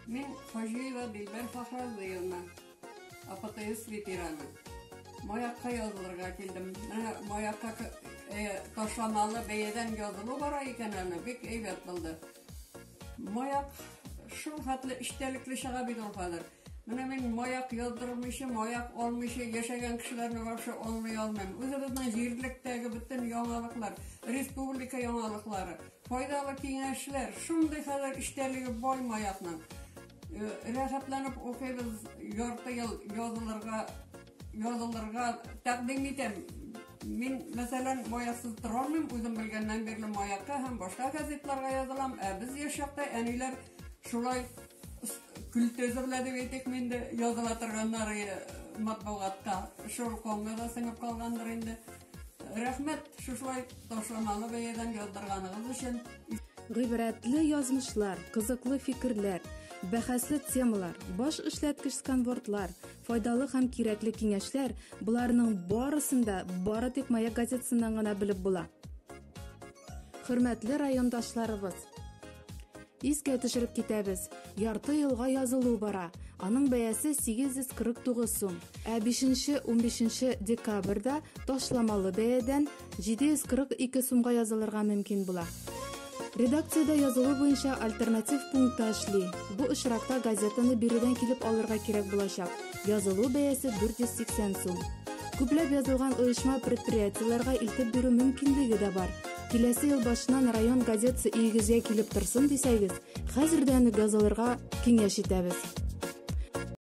Мин Хаҗиева Дилбәр Фахразыевна, АПТС ветераны. Маякка язылырга килдем. Менә маякка ташламалы бәядән язылу бара икән әле, бик әйбәт булды. Маяк шул хәтле эчтәлекле чыга бит ул хәзер. Менә мин маяк яздырмыйча, маяк алмыйча яшәгән кешеләрне вообще аңлый алмыйм. Үзебезнең җирлектәге бөтен яңалыклар, республика яңалыклары, файдалы киңәшләр, шундый хәзер эчтәлеге бай маякның. Рәхәтләнеп укыйбыз, ярты ел язылырга, язылырга тәкъдим итәм. Мин, мәсәлән, маяксыз тора алмыйм, үзем белгәннән бирле маякка һәм башка газетларга язылам. Ә без яшь чакта әниләр шулай көлтә белән дип әйтик инде, языла торганнары матбугатка. Шул канга да сеңеп калгандыр инде. Рәхмәт, шушылай ташламалы бәядән яздырганыгыз өчен. Гыйбрәтле язмышлар, кызыклы фикерләр, бәхәсле темалар, баш эшләткеч сканвордлар, файдалы һәм кирәкле киңәшләр боларның барысын да бары тик Маяк газетасыннан гына белеп була. Хөрмәтле райондашларыбыз, искә төшереп китәбез. Ярты елга язылу бара. Аның бәясе 849 сум. Ә 5-15 декабрьдә ташламалы бәядән 742 сумга язылырга мөмкин була. Редакциядә язылу буенча альтернатив пунктта эшли. Бу очракта газетаны биредән килеп алырга кирәк булачак. Язылу бәясе 480 сум. Күпләп язылган оешма предприятиеләргә илтеп бирү мөмкинлеге дә бар. Киләсе ел башыннан район газетасы өегезгә килеп торсын дисәгез, хәзердән үк язылырга киңәш итәбез.